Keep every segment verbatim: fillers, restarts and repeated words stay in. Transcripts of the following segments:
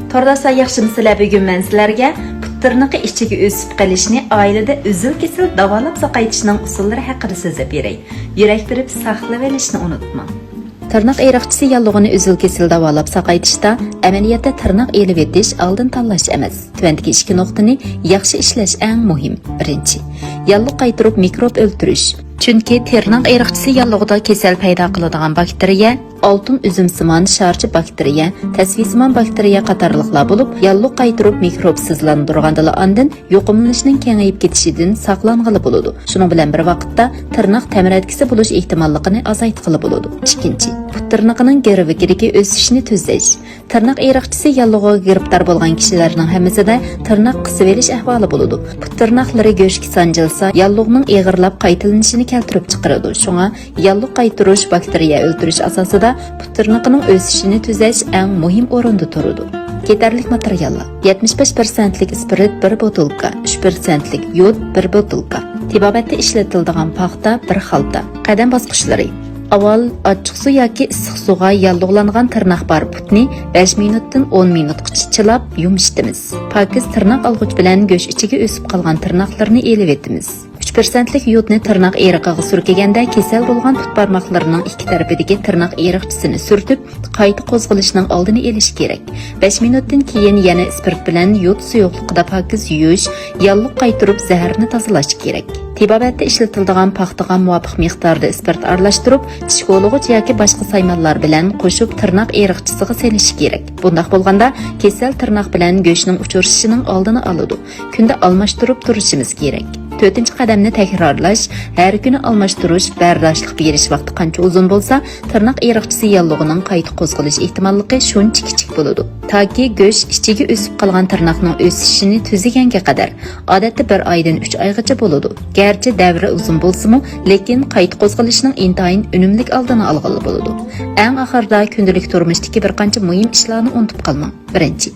تورداشلار ياخشىمۇسىلەر؟ بۈگۈن مەن سىلەرگە پۇت تىرنىقى ئىچىگە ئۆسۈپ قېلىشنى ئائىلىدە ئۈزۈل-كېسىل داۋالاپ ساقايتىشنىڭ ئۇسۇللىرى ھەققىدە سۆزلەپ بېرەي. يۈرەك بېرىپ ساقلىۋېلىشنى ئۇنتۇماڭ. تىرناق ئېرىقچىسى ياللۇغىنى ئۈزۈل-كېسىل داۋالاپ ساقايتىشتا ئەمەلىيەتتە تىرناق ئېلىۋېتىش ئالدىن تاللاش ئەمەس. تۆۋەندىكى ئىككى نۇقتىنى ياخشى ئىشلەش ئەڭ مۇھىم. بىرىنچى، ياللۇغ قايتۇرۇپ مىكروب ئۆلتۈرۈش. چۈنكى تىرناق ئېرىقچىسى ياللۇغىدا كېسەل پەيدا قىلىدىغان باكتېرىيە، ئالتۇن ئۈزۈمسىمان شارچە باكتېرىيە، تەسۋىسىمان باكتېرىيە قاتارلىقلار بولۇپ، ياللۇغ قايتۇرۇپ مىكروبسىزلاندۇرغاندىلا ئاندىن يۇقۇملىنىشنىڭ كېڭىيىپ كېتىشىدىن ساقلانغىلى بولىدۇ. شۇنىڭ بىلەن بىر ۋاقىتتا، تىرناق تەمرەتكىسى بولۇش ئېھتىماللىقىنى ئازايتقىلى بولىدۇ. ئىككىنچى، پۇت تىرنىقىنىڭ گىرۋىكىدىكى ئۆسۈشىنى تۈزەش. تىرناق ئېرىقچىسى ياللۇغىغا گىرىپتار بولغان كىشىلەرنىڭ ھەممىسىدە تىرناق قىسىۋېلىش ئەھۋالى بولىدۇ. پۇت تىرناقلىرى گۆشكە سانجىلسا، ياللۇغنىڭ ئېغىرلاپ قايتىلىنىشىنى كەلتۈرۈپ چىقىرىدۇ. شۇڭا ياللۇغ قايتۇرۇش، باكتېرىيە ئۆلتۈرۈش ئاساسىدا پۇت تىرنىقىنىڭ ئۆسۈشىنى تۈزەش ئەڭ مۇھىم ئورۇندا تۇرىدۇ. كېتەرلىك ماتېرىياللار: يەتمىش بەش پىرسەنتلىك ئىسپىرت بىر بوتۇلكا، ئۈچ پىرسەنتلىك يود بىر بوتۇلكا، تېبابەتتە ئىشلىتىلىدىغان پاختا بىر خالتا. قەدەم باسقۇچلىرى: ئاۋۋال ئاچچىقسۇ ياكى ئىسسىقسۇغا ياللۇغلانغان تىرناق بار پۇتنى بەش مىنۇتتىن ئون مىنۇتقىچە چىلاپ يۇمشىتىمىز. پاكىز تىرناق ئالغۇچ بىلەن گۆش ئىچىگە ئۆسۈپ قالغان تىرناقلىرىنى ئېلىۋېتىمىز. ئۈچ پىرسەنتلىك يودنى تىرناق ئېرىقىغا سۈركىگەندە، كېسەل بولغان پۇت بارماقلىرىنىڭ ئىككى تەرىپىدىكى تىرناق ئېرىقچىسىنى سۈرتۈپ، قايتا قوزغىلىشنىڭ ئالدىنى ئېلىش كېرەك. بەش مىنۇتتىن كېيىن يەنە ئىسپىرت بىلەن يود سۇيۇقلۇقىدا پاكىز يۇيۇش، ياللۇق قايتۇرۇپ زەھەرنى تازىلاش كېرەك. تېبابەتتە ئىشلىتىلىدىغان پاختىغا مۇۋاپىق مىقداردا ئىسپىرت ئارىلاشتۇرۇپ، چىش كولىغۇچ ياكى باشقا سايمانلار بىلەن قوشۇپ تىرناق ئېرىقچىسىغا سېلىش كېرەك. بۇنداق بولغاندا كېسەل تىرناق بىلەن گۆشنىڭ ئۇچرىشىشىنىڭ ئالدىنى ئالىدۇ. كۈندە ئالماشتۇرۇپ تۇرۇشىمىز كېرەك. تۆتىنچى قەدەمنى تەكرارلاش، ھەر كۈنى ئالماشتۇرۇش، بەرداشلىق بېرىش ۋاقتى قانچە ئۇزۇن بولسا، تىرناق ئېرىقچىسى ياللۇغىنىڭ قايتا قوزغىلىش ئېھتىماللىقى شۇنچە كىچىك بولىدۇ. تاكى گۆش ئىچىگە ئۆسۈپ قالغان تىرناقنىڭ ئۆسۈشىنى تۈزىگەنگە قەدەر، ئادەتتە بىر ئايدىن ئۈچ ئايغىچە بولىدۇ. گەرچە دەۋرى ئۇزۇن بولسىمۇ، لېكىن قايتا قوزغىلىشنىڭ ئىنتايىن ئۈنۈملۈك ئالدىنى ئالغىلى بولىدۇ. ئەڭ ئاخىرىدا كۈندىلىك تۇرمۇشتىكى بىر قانچە مۇھىم ئىشلارنى ئۇنتۇپ قالماڭ. بىرىنچى،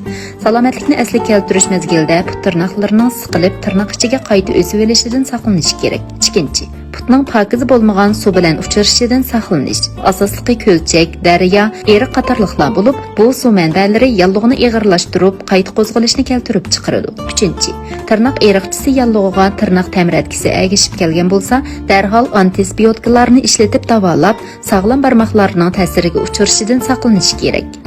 سالامەتلىكنى ئەسلىگە كەلتۈرۈش مەزگىلىدە پۇت تىرناقلىرىنىڭ سىقىلىپ، تىرناق ئىچىگە قايتا ئۆسۈۋېلىشىدىن ساقلىنىش كېرەك. ئىككىنچى، پۇتنىڭ پاكىز بولمىغان سۇ بىلەن ئۇچرىشىشىدىن ساقلىنىش. ئاساسلىقى كۆلچەك، دەريا، ئېرىق قاتارلىقلار بولۇپ، بۇ سۇ مەنبەلىرى ياللۇغنى ئېغىرلاشتۇرۇپ، قايتا قوزغىلىشنى كەلتۈرۈپ چىقىرىدۇ. ئۈچىنچى، تىرناق ئېرىقچىسى ياللۇغىغا تىرناق تەمرەتكىسى ئەگىشىپ كەلگەن بولسا، دەرھال ئانتىبىيوتىكلارنى ئىشلىتىپ داۋالاپ، ساغلام بارماقلارنىڭ تەسىرىگە ئۇچرىشىدىن ساقلىنىش كېرەك.